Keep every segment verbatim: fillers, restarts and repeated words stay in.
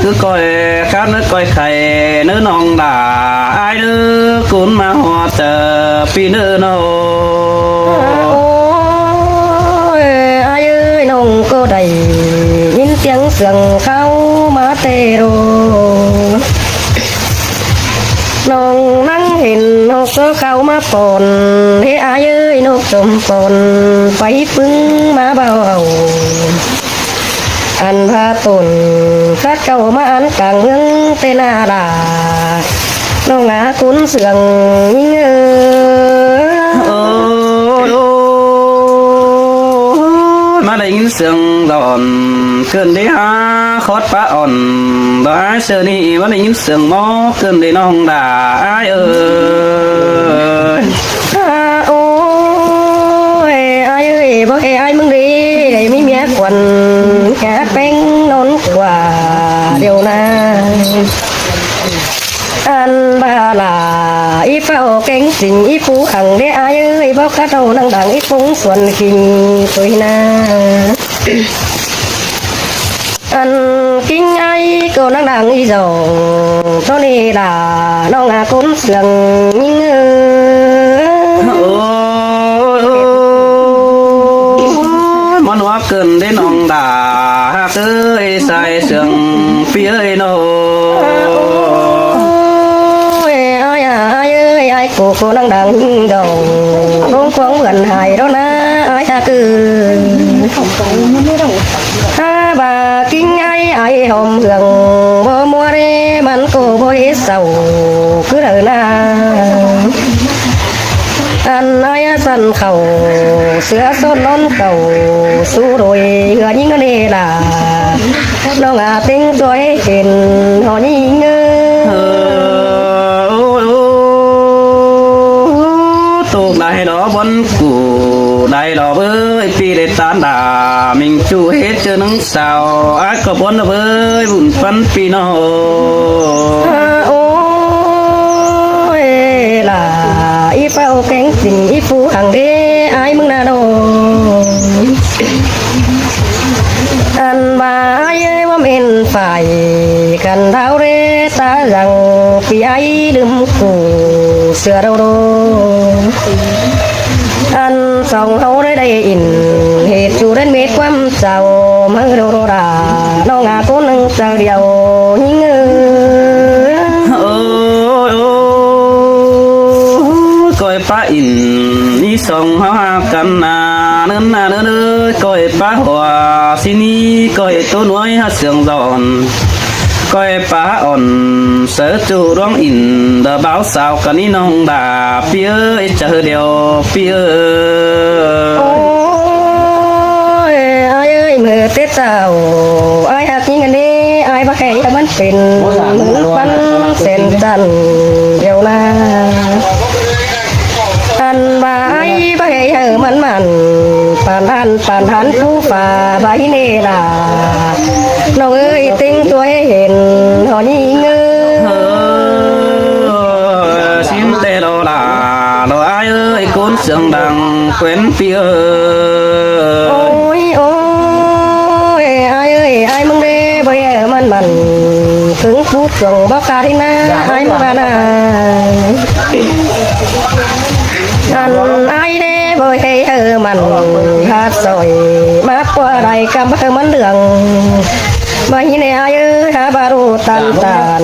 ꞌcoi khắt ꞌnớ ꞌcoi khay ꞌnớ ꞌnọng đa ải ꞌnớ ꞌcốn ꞌmá ꞌhọt ꞌpi ꞌnớ ꞌnớ. Ôi, ải ơi, ꞌnọng ꞌcọ đảy ꞌnghín tiếng sương kháo ꞌmá ꞌtẹ ꞌlẹo. ꞌNọng ꞌnăng hên ꞌnộc ꞌcọ kháo ꞌmá pon, ꞌhế ải ơi, ꞌnộc chôm pon pay ꞌpứng ꞌmá báu au. Ăn ꞌva tổn khắt kháo ꞌmá ăn cang ꞌmướng ꞌtẹ ꞌna đa. ꞌNọng a ꞌcốn sương ꞌnhính ơi. Ôi, ôi, ꞌmá đảy ꞌnghín sương ꞌdọn ꞌcợn đé hák khót pá ỏn, ꞌtoi ải ꞌsớ ꞌnị ꞌmá đảy ꞌnghín sương ꞌmó ꞌcợn đé ꞌnọng đa ải ơi. À, ôi, ải ơi, báu ꞌhế ải ꞌmướng đé đảy ꞌmí ꞌmía khuôn, hák ꞌpéng ꞌnón ꞌquá điêu ꞌna. Ăn ꞌva ꞌlạ ꞌí páo kéng sính ꞌí pú hăng đé ải ơi, báu khắt au ꞌnăng đang ꞌí púng suôn khinh ꞌtoi ꞌna. Ăn ꞌkính ải ꞌcọ ꞌnăng đang ꞌí dong, ꞌtoi ꞌnị đa ꞌnọng a ꞌcốn sương ꞌnhính ơi. Ôi, ôi, ôi, ꞌmá ꞌnọ ꞌcợn đé ꞌnọng đa hák ơi, sai sương ꞌpi ơi ꞌnớ. Ôi, ải à, ải ơi, ải ꞌcọ ꞌcọ ꞌnăng đang ꞌhính dong, ꞌcóng ꞌquóng bươn hải ꞌlẹo ꞌna, ải hák ơi. Hák ꞌva ꞌkính ải, ải hom hương báu ꞌmua đé, ꞌmắn ꞌcọ báu ꞌhế sau ꞌcứ đaư ꞌna. Ăn ải săn khảu, ꞌsứa sốn ꞌnón khảu, sú đôi ꞌhứa ꞌnhính ꞌnớ đé đa. ꞌNọng a ꞌtếng ꞌchoi hên ꞌhọ ꞌnhính ơi. Ơ, ôi, ôi, ôi, tốc lai lo bón củ, lai lo bới ꞌpi đảy ꞌtan đa, ꞌmính ꞌchu ꞌhế ꞌchớ ꞌnưng sau, ải ꞌcọ bón bới bun ꞌphắn ꞌpi ꞌnớ. À, ôi, ꞌlạ ꞌí páo kéng sính ꞌí pú hăng đé ải ꞌmướng ꞌna ꞌnớ. Ăn ꞌva ải ơi, ꞌmá mên phải khăn tháo đé ta dăng ꞌpi ải đưm củ ꞌsứa đâu đâu. Ăn song ꞌháu đé đảy ỉn ꞌhế ꞌchu đé mết ꞌquám sau ꞌmá đâu đâu đa. ꞌNọng a ꞌcốn ꞌnưng chaư điêu ꞌnhính ơi. Ôi, ôi, ôi, ꞌcoi pá ỉn ꞌnị song ꞌháu hák căn ꞌna ꞌnớn ꞌna ꞌnớn ơi, ꞌcoi pá hua ꞌsí ꞌnị ꞌcoi ꞌtố ꞌnọi hák sương ꞌdọn. ꞌCoi pá ỏn sáư ꞌchu ꞌluống ỉn đa báu sau căn ꞌnị ꞌnọng đa ꞌpi ơi, chaư điêu ꞌpi ơi. Ôi, ải ơi, ꞌmự ꞌtẹ sau ải hák ꞌnhính ꞌnớ, ải báu ꞌhế ꞌmắn pên ꞌmự ꞌphắn sên chăn điêu ꞌna. Ăn ꞌva ải báu ꞌhế ꞌmắn ꞌmắn, păn hăn păn hăn phú pha báu ꞌnị đa. ꞌNọng ơi, ꞌtếng ꞌchoi hên ꞌhọ ꞌnhính ơi. Ơ, sính ꞌtẹ lo đa, lo ải ơi, ꞌcốn sương đang quên ꞌpi ơi. Ôi, ôi, ải ơi, ải ꞌmướng đé báu ꞌhế ꞌmắn ꞌmắn, ꞌcứng phú chuông báu khát ꞌhế ꞌna, ải ꞌmướng ꞌva ꞌna. Ăn ải đé báu ꞌhế ꞌmắn, hák ꞌsội ꞌmá ꞌquá đảy ꞌcắm ꞌhế ꞌmắn đường. ꞌVa ꞌnị ải ơi, hák báu đu ꞌtan ꞌtan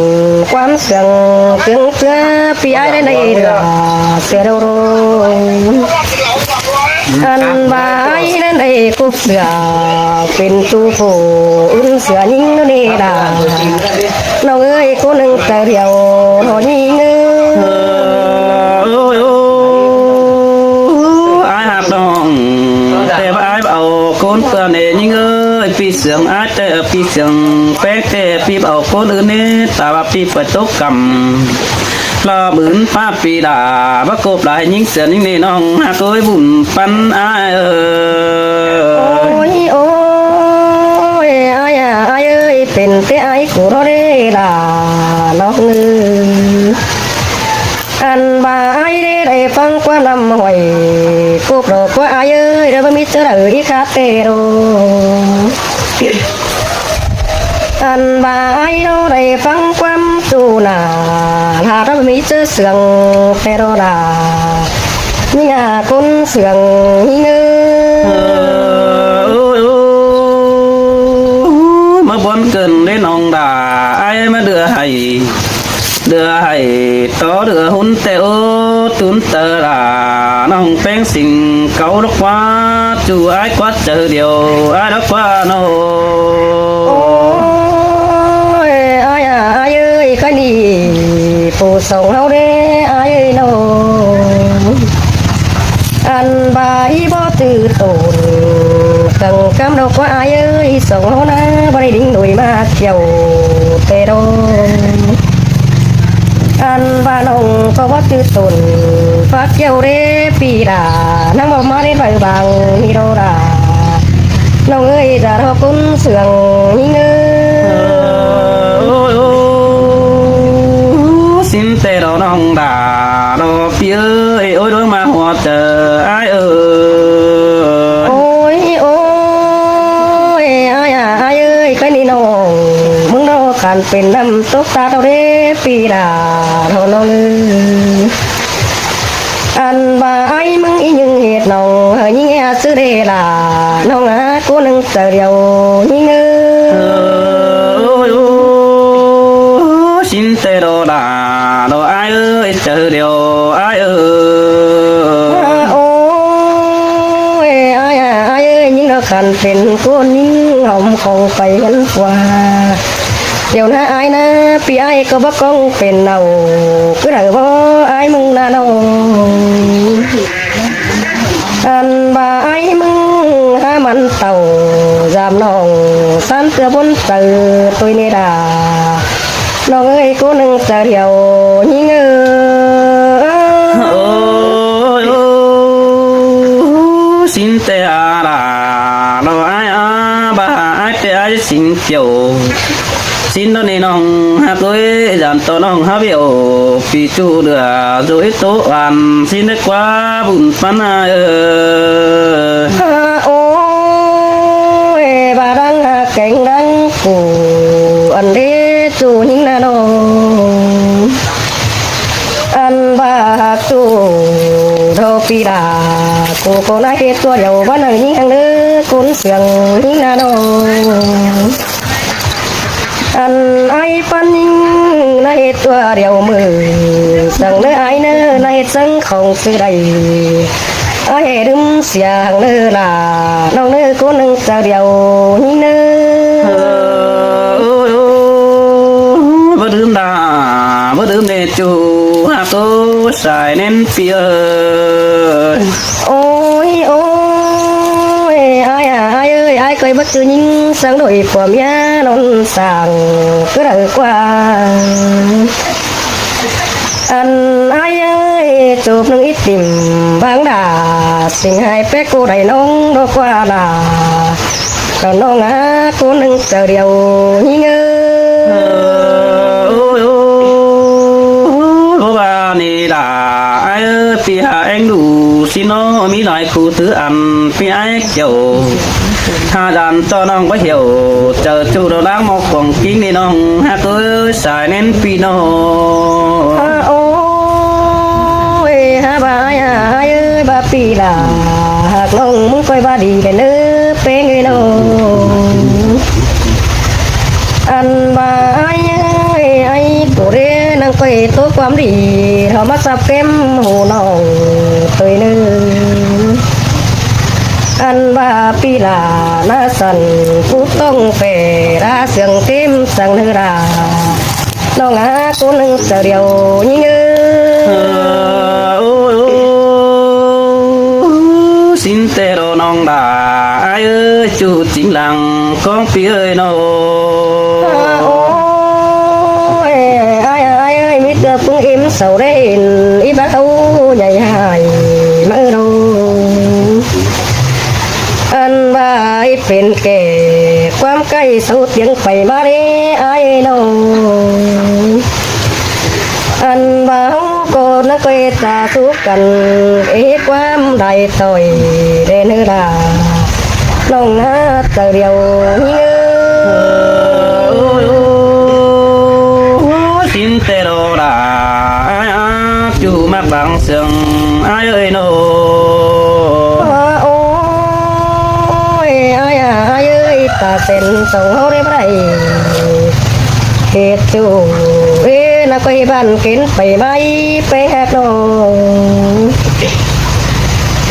ꞌquám sương ꞌcứng ꞌchớ ꞌpi ải đé đảy đa ꞌsứa đâu đâu. Ăn ꞌva ải đé đảy cúp ꞌsứa pên ꞌchu phủ ứn ꞌsứa ꞌnhính ꞌnớ đé đa. ꞌNọng ơi, ꞌcốn ꞌnưng chaư điêu ꞌhọ ꞌnhính ơi. Ôi, ôi, ôi, ải hák ꞌnọng, ꞌtẹ báu ải au ꞌcốn ꞌpưa ꞌnị ꞌnhính ơi, ꞌpi sương ải ꞌtẹ ꞌpi sương ꞌpéng ꞌtẹ ꞌpi báu au ꞌcốn ứn ꞌnị, ta ꞌva ꞌpi pay tốc căm. Lo bươn pá ꞌpi đa, báu cộp lai ꞌnhính sương ꞌnhính ꞌnị ꞌnọng hák ơi bun ꞌphắn ải ơi. Ôi, ôi, ải à, ải ơi, pên ꞌtẹ ải ꞌcọ ꞌnọ đé đa ꞌnọng ơi. Ăn ꞌva ải đé đảy ꞌphắng ꞌquám ꞌnặm ꞌhọi, cộp lo ꞌquá ải ơi, đa báu ꞌmí chaư đaư ꞌí khát ꞌtẹ ꞌlẹo. Ăn ꞌva ải ꞌnọ đảy ꞌphắng ꞌquám ꞌchu nả, hák ꞌnọ ꞌmí ꞌchớ sương ꞌtẹ ꞌnọ đa, ꞌnhính ꞌcốn sương ꞌnhính ꞌnớ. Ơ, ơ, ơ, ơ, ꞌmá bón cơn đé ꞌnọng đa, ải ꞌmá đưa hảy, đưa hảy tó đưa hún ꞌtẹ ꞌnớ, tún ꞌtẹ đa, ꞌnọng ꞌpéng sính cáu lốc ꞌquá, ꞌchu ải ꞌquá chaư điêu, ải lốc ꞌquá ꞌnọ. Ôi, ải à, ải ơi, ꞌkhái ꞌnị, phủ sỏng ꞌháu đé, ải ơi ꞌnọ. Ăn ꞌva ꞌí báu ꞌchư tổn, cẳng cắm ꞌnọ ꞌquá ải ơi, sỏng ꞌháu ꞌná, báu đảy đính đuổi ꞌmá kiẻo ꞌtẹ ꞌnọ. Ăn ꞌva ꞌnọng ꞌcọ báu ꞌchư tổn, ꞌpá kiẻo đé ꞌpi đa, ꞌnắng báu ꞌmá đé vảy bang ꞌnị ꞌnọ đa. ꞌNọng ơi, dả ꞌnọ ꞌcốn sương ꞌnhính ꞌnớ. Ơ, ơ, ơ, sính ꞌtẹ ꞌnọ ꞌnọng đa, ꞌnọ ꞌpi ơi, ôi, đuống ꞌmá hua chaư ải ơi. Ôi, ôi, ải à, ải ơi, ꞌkhái ꞌnị ꞌnọng, ꞌmứng ꞌnọ khăn pên ꞌnặm tốc ta ꞌtọ đé ꞌpi đa, ꞌnọng ơi. Ăn ꞌva ải ꞌmứng ꞌí ꞌnhứng ꞌhệt ꞌnọng, hảư ꞌnhính ꞌhế ꞌsứ đé đa, ꞌnọng ꞌcốn ꞌnưng chaư điêu ꞌnhính ꞌnớ. Ơ, ôi, ôi, sính ꞌtẹ ꞌnọ đa, ꞌnọ ải ơi, chaư điêu ải ơi. Ôi, ải à, ải ơi, ꞌnhính ꞌnọ khăn pên ꞌcốn ꞌnhính ꞌhôm khong pay ꞌhướn ꞌquá. Điêu ꞌná ải ꞌná, ꞌpi ải ꞌcọ báu ꞌcóng pên ꞌnọ, cứ đảy báu ải ꞌmứng ꞌná ꞌnọng. Ăn ꞌva ải ꞌmứng hák mẳn tảu, dăm ꞌnọng, ꞌsán ꞌtưa bón chaư ꞌtoi ꞌnị đa. ꞌNọng ơi, ꞌcốn ꞌnưng chaư điêu ꞌnhính ꞌnớ. Ôi, ôi, sính ꞌtẹ đa, ꞌnọ ải à, ꞌva ải ꞌtẹ ải sính kiẻo. Sính ꞌnọ ꞌnị ꞌnọng hák ơi, dăm ꞌto ꞌnọng hák ꞌviạu, ꞌpi ꞌchu đưa, dối ꞌtố ăn, sính đé ꞌquá bun ꞌphắn ải ơi. Ôi, ꞌva đang hák kéng đang phủ, ăn đé ꞌchu ꞌnhính ꞌná ꞌnọng. Ăn ꞌva hák ꞌchu ꞌnọ ꞌpi đa, ꞌcú ꞌcọ ꞌná ꞌhế ꞌtua điêu ꞌva ꞌnặn ꞌnhính ꞌnớ, ꞌcốn sương ꞌnhính ꞌná ꞌnọng. Ăn ải ꞌphắn ꞌnhính ꞌná ꞌhế ꞌtua điêu ꞌmự, săng ꞌnớ ải ꞌnớ, ꞌná ꞌhế săng khong ꞌsứ đảy. Ải ꞌhế đứm sia hăng ꞌnớ đa, ꞌnọng ꞌnớ ꞌcốn ꞌnưng chaư điêu ꞌnhính ꞌnớ. Ơ, ơ, ơ, báu đứm đa, báu đứm ꞌnê ꞌchu, hák ꞌtố sai ꞌnén ꞌpi ơi. Ôi, ôi, ải à, ải ơi, ải ꞌcoi báu ꞌchư ꞌnhính săng đuổi pua ꞌmía ꞌnọn săng, cứ đảy ꞌquá. Ăn ải ơi, chộp ꞌnưng ꞌí tìm bang đa, sính ải pék ꞌcú đảy ꞌnọng ꞌnọ ꞌquá đa. Cón ꞌnọng à, ꞌcốn ꞌnưng chaư điêu ꞌnhính ꞌnớ. Ơ, ôi, ôi, ôi, báu ꞌva ꞌnị đa, ải ơi, ꞌpi hák ꞌéng đu, sính ꞌnọ ꞌmí lai khu thứ ăn, ꞌpi ải kiẻo. Hák dăm ꞌto ꞌnọng báu hiẻo, chaư ꞌchu ꞌnọ đang ꞌmo cuông kin ꞌnị ꞌnọng, hák ơi, sai ꞌnén ꞌpi ꞌnọng. À, ôi, hák ꞌva ải à, ải ơi, ꞌva ꞌpi đa, hák ꞌnọng ꞌmứng ꞌcoi ꞌva đi đảy ꞌnớ, ꞌpéng ơi ꞌnọng. Ăn ꞌva ải ơi, ải ꞌcọ đé ꞌnăng ꞌcoi ꞌtố ꞌquám đi, ꞌthó ꞌmá sắp kém hảư ꞌnọng ꞌtoi ꞌnớ. Ăn ꞌva ꞌpi đa ꞌná săng, ꞌcú ꞌtong pé đa sương têm săng ꞌnớ đa. ꞌNọng à, ꞌcốn ꞌnưng chaư điêu ꞌnhính ꞌnớ. Ơ, ôi, ôi, sính ꞌtẹ ꞌnọ ꞌnọng đa, ải ơi, ꞌchu chính lăng ꞌcóng ꞌpi ơi ꞌnọ. Ơ, ôi, ải à, ải ơi, ꞌmí ꞌtưa ꞌpứng ꞌếm sau đé ꞌnị, ꞌí bác ꞌháu nhảy hài ꞌmá ꞌnọ. Ăn ꞌva ải pên kẻ ꞌquám ꞌcạy sau tiếng pay ꞌmá đé ải ꞌnọng. Ăn ꞌva ꞌháu ꞌcọ ꞌnắng ꞌcoi ta sú căn, ê ꞌquám đảy ꞌtoi đé ꞌnớ đa. ꞌNọng à, chaư điêu ꞌnhính ꞌnớ. Sen song ꞌháu ꞌlế báu đảy ꞌhệt ꞌchu. Ê, ꞌnặn ꞌcọ ꞌhê ꞌván kến pay ꞌmái ꞌpéng ꞌhặc ꞌnọng.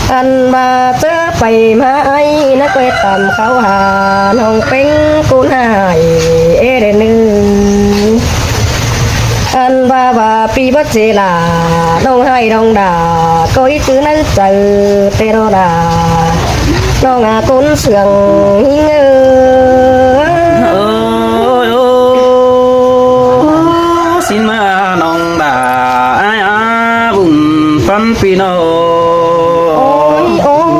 Ăn ꞌva ꞌchớ pay ꞌmá ái ꞌnặn ꞌcọ ꞌhê tăm kháo ha ꞌnọng ꞌpéng ꞌcốn ải ê đê ꞌnư. Ăn ꞌva ꞌva ꞌpi báu ꞌchê lả ꞌnọng ải ꞌnọng đả ꞌcọ ꞌí ꞌtứ ꞌnáư chaư ꞌtẹ ꞌnọng đả. ꞌNọng a ꞌcốn sương ꞌnhính ơ. Ôi, ôi, ôi, ꞌsịn ꞌmá ꞌnọng đả ái a bun ꞌphắn ꞌpi ꞌnọng. Ôi, ôi,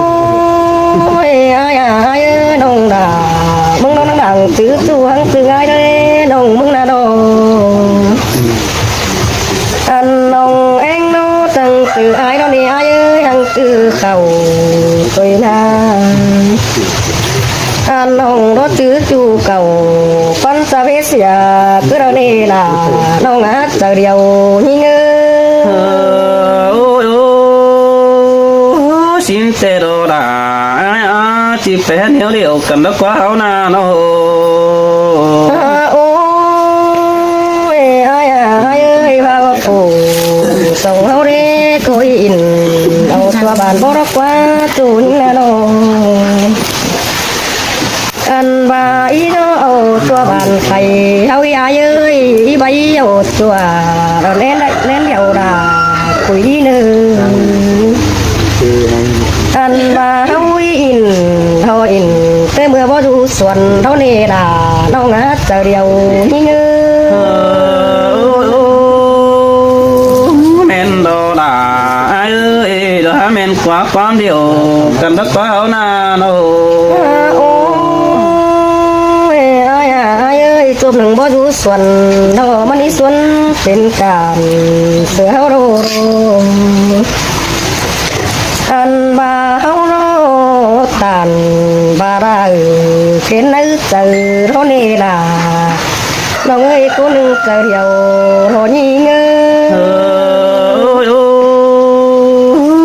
ôi, ái a, ái ơi, ꞌnọng đả ꞌmướng ꞌnọng ꞌnăng đảng tứ ꞌchu ꞌhăng ꞌtứ ái đé ꞌnọng ꞌmướng ꞌnặn ꞌnọng. Ăn ꞌnọng ꞌéng ꞌnọ ꞌtăng ꞌtứ ái ꞌnọ ꞌnị ái ơi, ꞌhăng ꞌtứ khảu ꞌtoi ꞌna. Ăn ꞌnọng ꞌnọ ꞌchư ꞌchu khảu ꞌphắn ta ꞌvế sia ꞌcứ ꞌnọ ꞌnị lả ꞌnọng a chaư điêu ꞌnhính ơ. Ôi, ôi, ꞌsịn ꞌtẹ ꞌnọng đả ái a, ꞌchí pé ꞌnéo điêu căn đắc ꞌquá ꞌháu ꞌnặn ꞌnọng. Ôi, ôi, ái a, ái ơi, ꞌva ꞌva phủ song ꞌháu đé ꞌcọ ꞌhê ꞌnị au ꞌchua bản bók đắc ꞌquá ꞌchu ꞌnhính ꞌnặn ꞌnọng. Ăn ꞌva ꞌí ꞌnọ au ꞌchua bản khay ꞌháu ꞌí ái ơi, ꞌí báu ꞌí au ꞌchua đon ꞌnén đảy ꞌnén điêu đả cúi ꞌnị ꞌnư. Ăn ꞌva ꞌháu ꞌí ꞌnị ꞌhọ ꞌnị ꞌtẹ ꞌmưa báu dú suôn ꞌháu ꞌnị đả ꞌnọng a chaư điêu ꞌnhính ơ. ꞌMen ꞌnọ đả ái ơi, ꞌlẹo hák ꞌmen ꞌquá ꞌquám điêu căn đắc ꞌquá ꞌháu ꞌnặn ꞌnọng. Ôi, ái a, ái ơi, ꞌchộp ꞌnưng báu dú suôn ꞌnọ ꞌmắn ꞌí suôn pên cản ꞌsứa ꞌháu ꞌnọ. Ăn ꞌva ꞌháu ꞌnọ tản ꞌva đa ư kến ꞌnáư chaư ꞌnọ ꞌnị lả. ꞌNọng ơi, ꞌcốn ꞌnưng chaư điêu ꞌnọ ꞌnhính ơ. Ôi, ôi,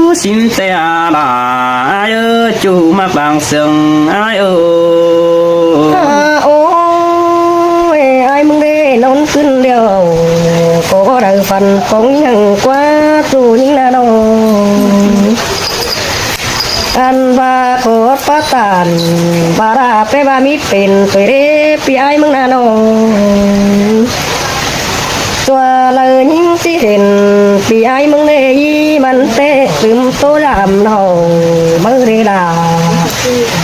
ꞌsịn ꞌtẹ đả ái ơi, ꞌchu ꞌmặc lăng sương ái ơi. Ôi, ái ꞌmướng đé ꞌnón ꞌcứn điêu ꞌcọ đảy phăn phóng ꞌnhính ꞌquá ꞌchu ꞌnhính ꞌnặn ꞌnọng. Ăn ꞌva ꞌcọ ót ꞌpá tản ꞌva đa ꞌpé ꞌva ꞌmí pên ꞌtoi đé ꞌpi ái ꞌmướng ꞌnặn ꞌnọng. ꞌChua đaư ꞌnhính ꞌchí hên ꞌpi ái ꞌmướng đé ꞌí măn ꞌtẹ tứm ꞌtố dảm ꞌnọng ꞌmá đé lả.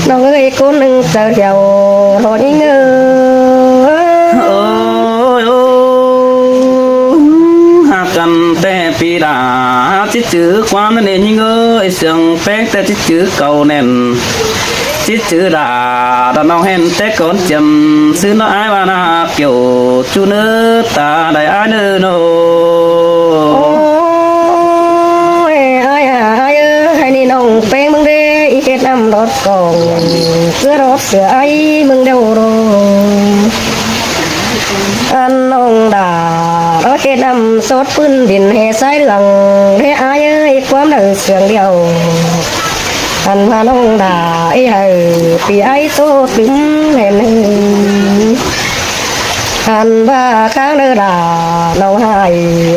ꞌNọng ơi, ꞌcốn ꞌnưng chaư điêu ꞌnọ ꞌnhính ơ. Ôi, ôi, hák căn ꞌtẹ ꞌpi đả, ꞌchí chứ ꞌquám ꞌnặn ꞌnị ꞌnhính ơi, sương ꞌpéng ꞌtẹ ꞌchí chứ cảu ꞌnẹn. ꞌChí chứ đả, đả ꞌnọng hên ꞌtẹ cón chiêm ꞌsứ ꞌnọ ái ꞌva ꞌnạ kiẻo ꞌchu ꞌnớ ta đảy ái ꞌnớ ꞌnọng. Ôi, ái a, ái ơi, ái ꞌnị ꞌnọng ꞌpéng ꞌmướng đé ꞌí ꞌkhệt ꞌnặm đót cỏng ꞌsứa đót sửa ái ꞌmướng điêu ꞌnọng. Ăn ꞌnọng đả đót ꞌkhệt ꞌnặm sốt ꞌpưn đin ꞌhê ꞌsái lăng đé ái ơi, ꞌquám đaư sương điêu. Ăn ꞌva ꞌnọng đả ꞌí hảư ꞌpi ái ꞌtố tứm hên ꞌnư. Ăn ꞌva kháng đaư đả ꞌnọng ải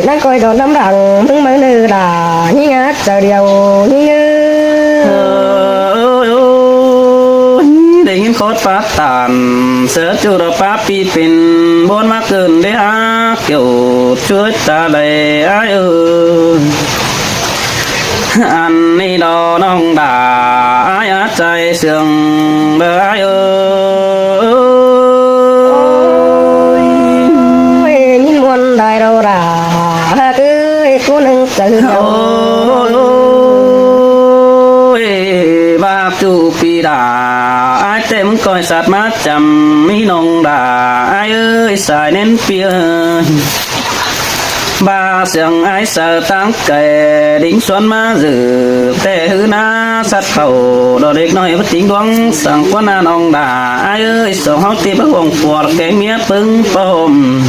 ꞌnặn ꞌcoi đon ꞌnắm đăng ꞌmướng ꞌmá đaư đả ꞌnhính a chaư điêu ꞌnhính ơ. Ôi, ôi, đảy ꞌnghín khót ꞌpá tản ꞌsứa ꞌchu đỏ ꞌpá ꞌpi pên bón ꞌmá cơn đé hák kiẻo ꞌchu ta đảy ái ơi. Ăn ꞌnị ꞌnọng đả ái a, ꞌchái sương bơ ái ơi. Ôi, ꞌnhính ꞌmuôn đai đo đả hák ơi, ꞌcốn ꞌnưng chaư điêu. Ôi, bác ꞌchu ꞌpi đả ái ꞌtẹ ꞌmứng ꞌcoi sat ꞌmá chăm ꞌmí ꞌnọng đả ái ơi, sai ꞌnén ꞌpi ơi. ꞌVa sương ái saư ꞌtáng cai đính suôn ꞌmá dự ꞌtẹ ꞌhứ ꞌná sắt khảu đỏ đếc ꞌnọi báu tính ꞌluống săng ꞌquá ꞌna ꞌnọng đả ái ơi, song ꞌháu ꞌtẹ báu uông phuột kéng ꞌmía ꞌpứng pom.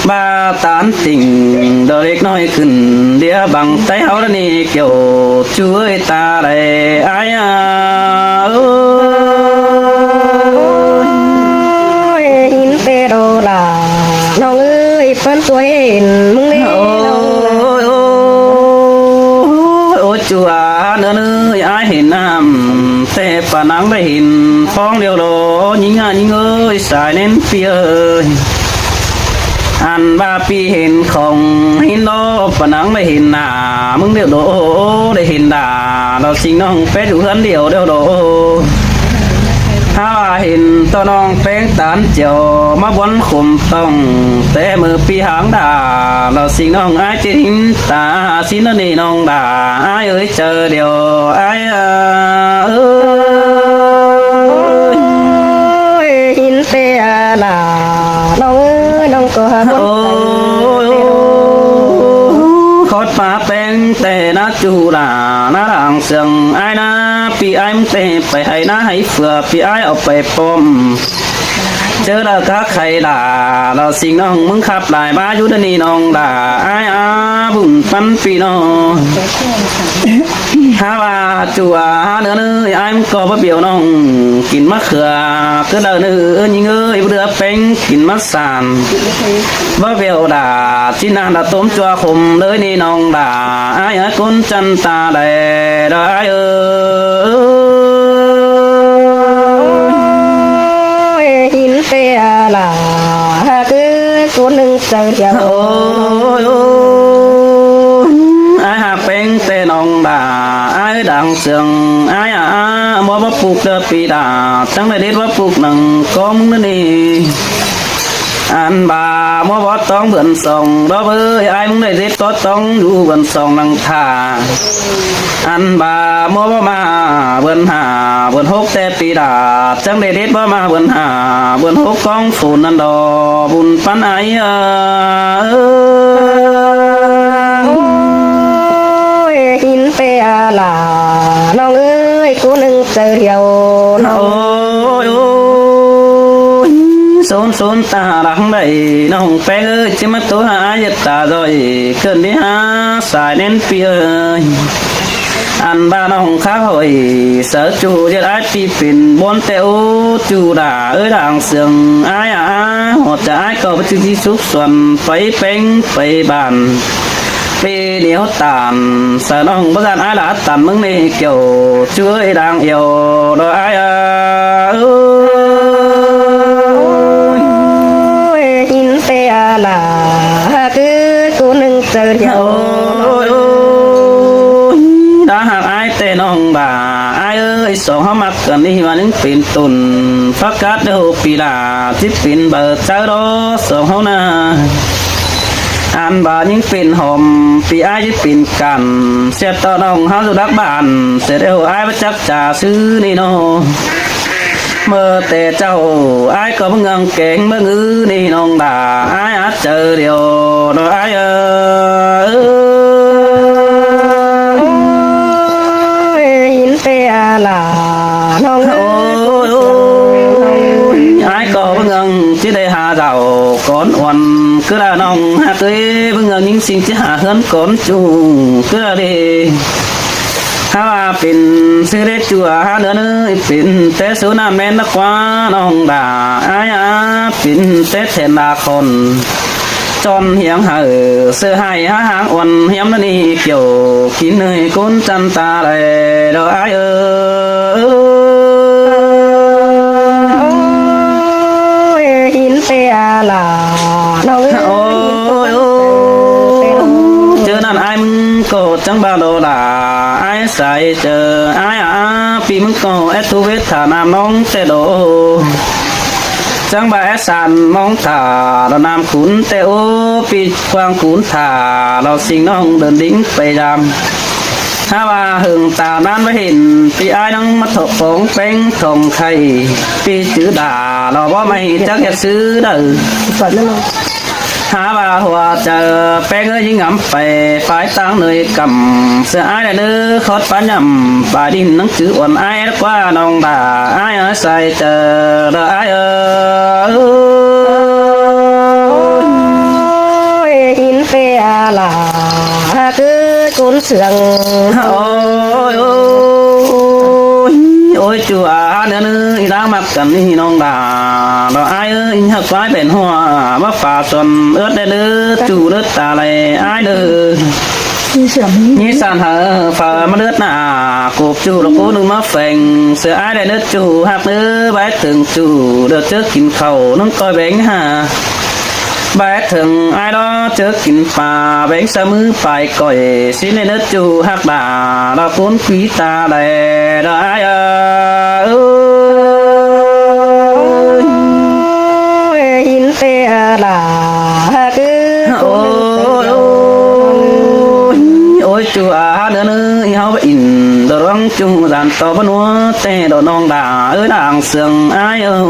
ꞌVa tán tỉnh đỏ đếc ꞌnọi khửn đĩa bằng tay ꞌháu đa ꞌnị kiẻo ꞌchu ơi ta đảy ái a. ꞌPhắn ꞌtoi hên ꞌmứng ꞌnị. Ôi, ôi, ôi, ôi, ꞌchu a, ꞌnớ ꞌnớ, ai hên ꞌnặm, ꞌtẹ pà ꞌnáng đảy hên ꞌphóng điêu lo, ꞌnhính a, ꞌnhính ơi, sai ꞌnén ꞌpi ơi. Ăn ꞌva ꞌpi hên khong hên lo, pà ꞌnáng đảy hên nả, ꞌmứng điêu lo, đảy hên đả, lo sính ꞌnọng pét dú ꞌhướn điêu điêu lo. Hák ꞌva hên ꞌto ꞌnọng ꞌpéng tán chẻo, ꞌmá bón khôm tỏng, ꞌtẹ ꞌmự ꞌpi háng đả, lo sính ꞌnọng ai ꞌchí hên ta, sính ꞌnớ ꞌnị ꞌnọng đả, ai ơi, chaư điêu, ai a, ơi. Ôi, hên ꞌtẹ a lả, ꞌnọng ơi, ꞌnọng ꞌcọ hák ꞌcốn. Ôi, ôi, ôi, khót pá ꞌpéng ꞌtẹ ná ꞌchu đả, ná đang sương, ai ná ꞌpi ai ꞌmứng ꞌtẹ pay hảư ná hảư phưa, ꞌpi ai au pay pom. ꞌChớ đaư cá khay đả, lo sính ꞌnọng ꞌmứng khắp lai ꞌmá dú ꞌnớ ꞌnị ꞌnọng đả, ai a, bun ꞌphắn ꞌpi ꞌnọng. Hák ꞌva ꞌchu a, hák ꞌnớ ꞌnớ, ai ꞌmứng ꞌcọ báu bẻo ꞌnọng kin ꞌmá khưa, ꞌcứ đaư ꞌnớ, ꞌnhính ơi, báu đưa ꞌpéng kin ꞌmá san. Báu bẻo đả, ꞌchí ꞌnặn đả tốm ꞌchua khôm ꞌlới ꞌnị ꞌnọng đả, ai ơi, ꞌcốn chăn ta đảy, đa ai ơi. Ôi, hên ꞌtẹ a lả, hák ꞌcứ ꞌcốn ꞌnưng chaư thiêu. Ôi, ôi, ai hák ꞌpéng ꞌtẹ ꞌnọng đả, ai đang sương, ai a, ꞌmưa báu puk đa ꞌpi đả, chắng đảy đết báu puk nẳng ꞌcóng ꞌnớ ꞌnị. Ăn ꞌva ꞌmưa báu tóng bươn song, đó bới ai ꞌmứng đảy đết báu tóng dú bươn song nẳng thả. Ăn ꞌva ꞌmưa báu ꞌmá bươn hả, bươn hốc ꞌtẹ ꞌpi đả, chắng đảy đết báu ꞌmá bươn hả, bươn hốc ꞌcóng phôn ꞌnặn đó, bun ꞌphắn ai a. Ôi, hên ꞌtẹ a lả, ꞌnọng ơi, ꞌcốn ꞌnưng chaư thiêu. Ôi, ôi, ôi, sốn sốn ta lăng đảy, ꞌnọng ꞌpéng ơi, ꞌchí ꞌmá ꞌtố hả ai ꞌdệt ta ꞌdội, ꞌcợn đi hả, sai ꞌnén ꞌpi ơi. Ăn ꞌva ꞌnọng khắp ꞌhội, sáư ꞌchu ꞌdệt ai ꞌpi pên, bón ꞌtẹ ú ꞌchu đả, ơi đang sương, ai a, hảư chaư ai ꞌcọ báu ꞌchư ꞌchí súc suôn, pay ꞌpéng, pay bản. Pay ꞌnéo tản, sáư ꞌnọng báu dản ai lả tản ꞌmứng ꞌnị kiẻo, ꞌchu ơi đang iẻo, đó ai a. Ôi, hên ꞌtẹ a lả, hák ꞌcứ ꞌcốn ꞌnưng chaư thiêu. Ôi, ôi, đa hák ai ꞌtẹ ꞌnọng đả, ai ơi, song ꞌháu ꞌmặc căn ꞌnị ꞌva ꞌnhính pên tủn, phác cát đé hô ꞌpi đả, ꞌchí pên baư chaư đó, song ꞌháu ꞌna. Ăn ꞌva ꞌnhính pên hom, ꞌpi ai ꞌchí pên căn, sia ꞌto ꞌnọng ꞌháu dú đắc bản, sia đé hô ai báu chắc cha ꞌsứ ꞌnị ꞌnớ. ꞌMưa ꞌtẹ chảu, ai ꞌcọ báu ꞌngang kéng báu ꞌngứ ꞌnị ꞌnọng đả, ai a, chaư điêu, đó ai a. Ôi, hên ꞌtẹ a lả, ꞌnọng ơi. Ôi, ôi, ôi, ai ꞌcọ báu ꞌngang ꞌchí đảy hả dảo cón uôn, ꞌcứ đaư ꞌnọng hák ơi, báu ꞌngang ꞌnhính sính ꞌchí hả ꞌhướn cón ꞌchu, ꞌcứ đaư đi. Hák ꞌva pên ꞌsứ đé ꞌchu a, hák ꞌnớ ꞌnớ, pên té sú ꞌnặn ꞌmen ꞌnớ ꞌquá ꞌnọng đả, ai a, pên té thẻn đa khon. Chon hiếng hảư, sia hảư hák háng uôn hiêm ꞌnớ ꞌnị kiẻo, kin ơi ꞌcốn chăn ta đảy, đó ai ơi. Ôi, hên ꞌtẹ a lả, ꞌnọng ơi. Ôi, ôi, ôi. ꞌChớ ꞌnặn ai ꞌmứng ꞌcọ chắng ba lo đả, ai sai chaư, ai a, ꞌpi ꞌmứng ꞌcọ é tu vết thả nam ꞌnọng ꞌtẹ đó. Chắng ba é san ꞌmóng thả, lo nam khún ꞌtẹ ố, ꞌpi quang khún thả, lo sính ꞌnọng đơn đính pay dam. Hák ꞌva hơng ta ꞌnán báu hên, ꞌpi ai ꞌnóng ꞌmá thọ póng péng thong khay, ꞌpi chứ đả, lo báu ꞌmá hên chắc ꞌdệt ꞌsứ đaư. Hák ꞌva hua chaư péng ới ꞌnhính ngắm pay, phái ꞌtáng ꞌnọi căm, sia ai đa ꞌnớ khót pá nhẳm, pá đin ꞌnắng chứ uôn ai ꞌlẹo ꞌquá ꞌnọng đả, ai ơi sai chaư, đa ai ơi. Ôi, hên ꞌtẹ a lả, hák ꞌcứ ꞌcốn sương. Ôi, ôi, ôi, ôi, ꞌchu a, ꞌnớ ꞌnớ, ꞌnhính ꞌmặc căn ꞌnị ꞌnọng đả. Lỏ ai ơi, inh ꞌhặc ꞌquái pên ꞌhua, ꞌmá pha son ớt đé đơ, ꞌchu đớt ta lai ai đơ. ꞌNhí san hảư pha ꞌmá đớt nả, cộp ꞌchu lỏ ꞌcốn ꞌnưng ꞌmá pheng, sia ai đé đơ ꞌchu ꞌhặc đơ, bái thưởng ꞌchu đơ ꞌchớ kin khảu ꞌnưng ꞌcoi béng hả. Bái thưởng ai đó ꞌchớ kin pà béng sa ꞌmứ pay ꞌcoi, ꞌsịn đé đơ ꞌchu ꞌhặc đả, lỏ ꞌcốn ꞌquí ta lai, lỏ ai ơi. Ôi, hin tê à là ha cứ. Ôi, ôi, ôi, ôi, chua à, đứa nữ, ꞌháu bá in, đỏ rong chu, dàn to bá nua, tê đỏ nong đà, ơi, đang sương ai ơi.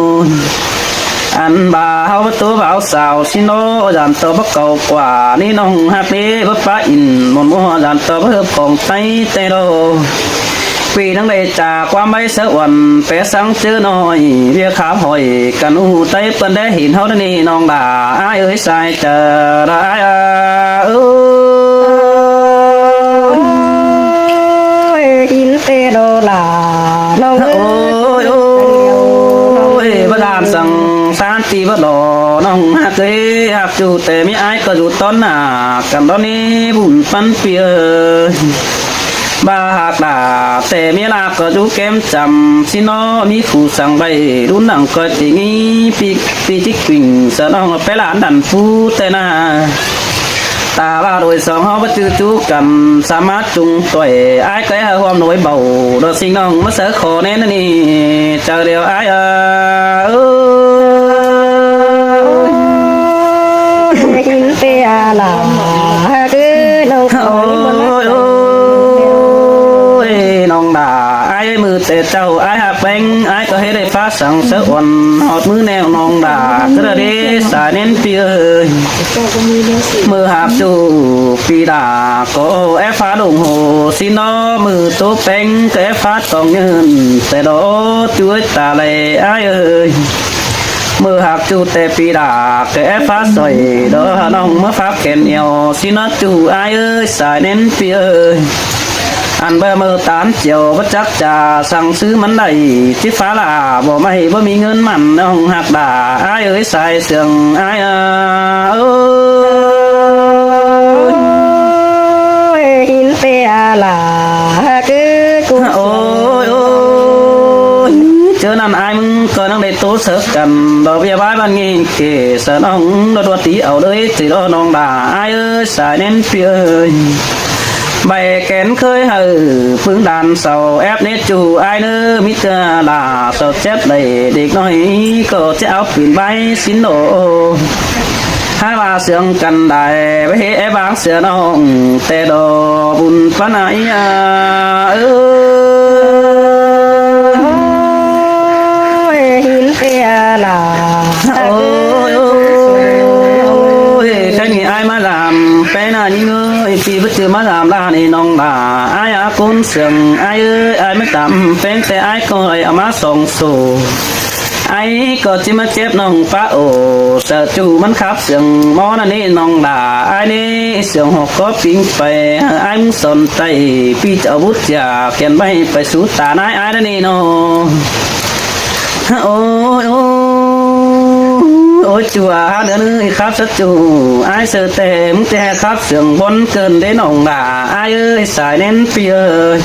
Ăn bà ꞌháu bá tố báo sao, xin nó, dàn to bá cầu quả, ní nong hạt đế, bá pá in, một mua, dàn to bá hợp phòng tay, tê đỏ. Pi ꞌnăng đảy chả ꞌquám báy sớ uôn, pé sáng ꞌchớ ꞌnọi, ꞌviạk khám hỏi, căn ꞌhụ tay pơn đé hin ꞌháu đé ꞌnị nong đà, ai ơi sai chả đà ai à, ơi. Ôi, hin tê đô là, nong ơi. Ôi, ôi, bá đàn săng, san ti bá lỏ, nong ꞌhặc ơi, ꞌhặc ꞌchu tê ꞌmí ai ꞌcọ dú ꞌtón nả, căn đó ꞌnị bun păn pi ơi. Bá ꞌhặc đả, tê ꞌmí ꞌlạ ꞌcọ dú kém chăm, ꞌsịn nó ꞌmí phủ săng bay, đú nẳng ꞌcoi ti ꞌnị, pi, pi chích quỳnh, sa nong pé ꞌlạ đắn pú tê nả. Ta bá đôi song ꞌháu bá ꞌchư ꞌchu căn, sa mát chung tuổi, ai ꞌcọ hảư ꞌhuôm nối bầu, đỏ ꞌsịn nong ꞌmá sớ khó ꞌnén ꞌnị, chả điêu ai à, ơi. Ôi, hin tê à là, ha cứ nong ơi, ôi, nong đà, ai mưa tê chau, ai hạp beng, ai ꞌcọ hê đảy phá săng sớ uôn, hót ꞌmứ nẻo nong đà, cứ đà đế, sai ꞌnén pi ơi. Mưa hạp ꞌchu, pi đà, ꞌcọ ép phá đồng hồ, ꞌsịn nó mưa tố beng, ꞌcọ ép phá tòng nhơn, tê đỏ, ꞌchu ơi ta lai, ai ơi. Mưa ꞌhặc ꞌchu tê pi đà, kẻ ép phá sỏi, đỏ nong ꞌmá phá khen eo, ꞌsịn nó ꞌchu ai ơi, sai ꞌnén pi ơi. Ăn bá mưa tán chiều, bá chắc chả, săng sứ mắn đảy, chít phá lạ, bó ꞌmạy, bá ꞌmí ꞌngớn mẳn, nong ꞌhặc đả, ai ơi, sai sương, ai à, ơi. Ôi, hin tê à là, ha cứ cũng ôi, ôi, ôi. Chớ ꞌnặn ai ꞌmứng ꞌcọ ꞌnăng đảy tố sớ căn, đỏ ꞌviạk bái ban ꞌnghín kể, sa nong đỏ đuột tí au đới, ꞌchư đỏ nong đà, ai ơi, sai ꞌnén pi ơi. Bay kén khơi hảư, ꞌpứng đàn sau, ép nết chu, ai ꞌnớ, mít ꞌcọ là, sau chép đảy, đếc ꞌnọi, ꞌcọ chép áo pin bái, ꞌsịn đỏ. Hái ꞌva sương căn đảy, bá hế é báng sương nong, tê đỏ bun pá nai à, ơi. Ôi, hin tê à là. Ôi, ôi, ôi, cái này ai mà làm, cái này những người, thì bất cứ mà làm là này nong là, ai à, cún sương, ai ơi, ai mới tắm, pén tê ai coi, à, má song sổ. Ai ꞌcọ ꞌchí ꞌmá chếp nong pá ổ, sa ꞌchu mắn khắp sương ꞌmó ꞌnặn ꞌnị nong đả, ai ꞌnị sương hốc có pính pay, ai ꞌmứng son tay, pi chảu bút chả, kén bay pay sú ta nái ai ꞌnặn ꞌnị nó. Ôi, ôi, ôi, chua, há đứa ꞌnị khắp sớ ꞌchu, ai sơ tê, ꞌmứng tê khắp sương bón cơn đế nong đả, ai ơi, sai ꞌnén pi ơi.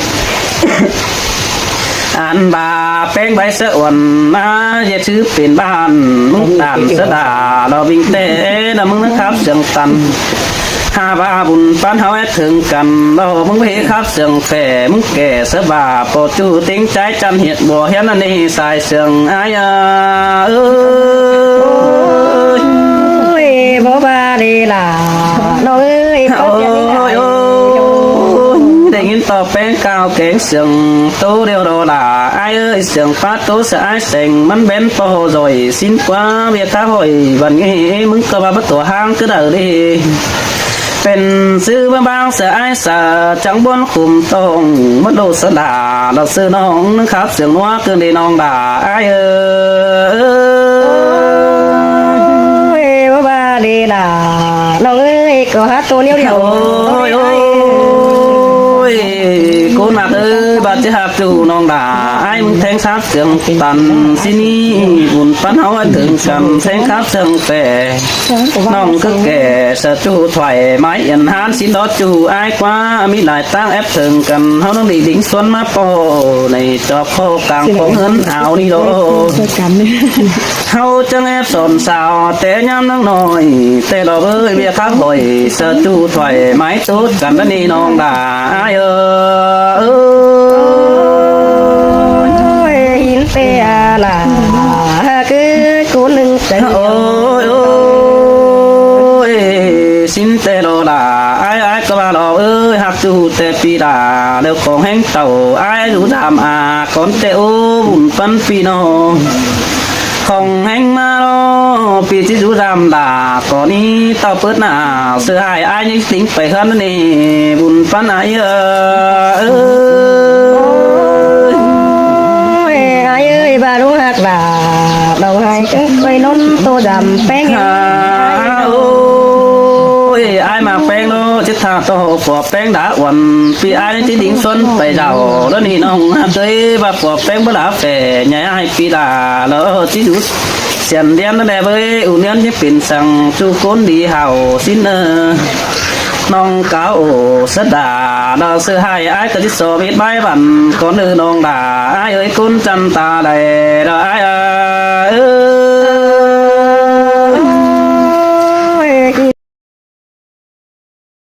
Ăn ba peng bay sớ uôn ꞌmá, ꞌdệt chứ pên ban, ꞌmứng tản sớ đà, đỏ binh tê, đỏ ꞌmứng nớ khắp sương tăn. Ha ba bun pán ꞌháu ét thượng căn, đỏ ꞌmứng bế khắp sương phẻ, ꞌmứng kẻ sớ ba, ꞌpo chu tính trái chăn hiện bùa hiến ăn đi sai sương ai à, ơi. Ôi, bố ba đi là, nó ơi, có chuyện đi là. Ôi, ôi, ôi, để nghiên tỏ peng cao kéng sương, tô điều đó là ai ơi, sương phát tô sơ ai sêng, mắn bén po rồi, xin quá việc cá hội, vẫn nghĩ ꞌmứng ꞌcọ ba bắt tổ hang cứ đợi đi. Pên sư bá báng sơ ai sa, chắng bón khum tông, mất đồ sơ đà, đọc sư nong, nâng khắp sương ꞌnua, cơn đi nong đà, ai ơi. Ôi, bố ba đi là, nong ơi, có hát tô niêu điệu. Ôi, ôi, ôi. Ơi, ꞌcốn ꞌmặc ơi, ꞌva ꞌchí ꞌhặc ꞌchu ꞌnọng đa, ải ꞌmứng théng sáp sương tăn, ꞌsịn ꞌnị, bun ꞌpắn ꞌháu ải ꞌtếng căn, théng sáp sương pé. ꞌNọng ꞌcọ kẻ sa ꞌchu thoải mái yên hán, ꞌsịn đót ꞌchu ải ꞌquá, ꞌmí lai ꞌtáng ép ꞌtếng căn, ꞌháu ꞌnọng đi đính xuôn ꞌmá ꞌpo, ꞌnị ꞌchọ ꞌkhọ cang khong ꞌhướn áo ꞌnị lo. ꞌHáu chắng ép son sao, té ꞌnhám ꞌnắng ꞌnọi, té lo ꞌới, ꞌviạk khắp ꞌhọi, sa ꞌchu thoải mái ꞌtố căn ꞌnị ꞌnọng đa, ải ơi. Ôi, hin té a la, cứ ꞌcốn ꞌnưng té. Ôi, ôi, ꞌsịn té lo đa, ải, ải ꞌcọ ꞌva lo ꞌới, ꞌhặc ꞌchu té ꞌpi đa, ꞌlẹo khong ꞌhéng tảu, ải dú đam a, cón té ꞌô, bun ꞌpắn ꞌpi ꞌnọng. Khong ꞌhéng ꞌmá lo, ꞌpi ꞌchí dú đam đa, cón ꞌnị tảu pớt ꞌna, ꞌsớ ải ải ꞌnị ꞌtếng pay ꞌhướn ꞌnị, bun ꞌpắn ải ơi. Ôi, ải ơi, ꞌva ꞌlụk ꞌhặc đa, đau ải chắng quay ꞌnón tô đam ꞌpéng. Ôi, ải ꞌmặc ꞌpéng lo, ꞌchí tha tô pua ꞌpéng đa uôn, ꞌpi ải ꞌchí đính xuôn pay đao, đa ꞌnị ꞌnọng ꞌhặc ơi, ꞌva pua ꞌpéng báu đa pé, ꞌnhá ải ꞌpi đa, lo ꞌchí dú siên ꞌliến đa ꞌlẹo ꞌới, ꞌu ꞌliến ꞌchí pên săng ꞌchu ꞌcốn đi hảu ꞌsịn ơ. ꞌNọng cáo ổ sắt đa, đa ꞌsớ ải ải ꞌcọ ꞌchí so mết bái băn, cón ơ ꞌnọng đa, ải ơi ꞌcốn chăn ta đảy, đa ải ơi.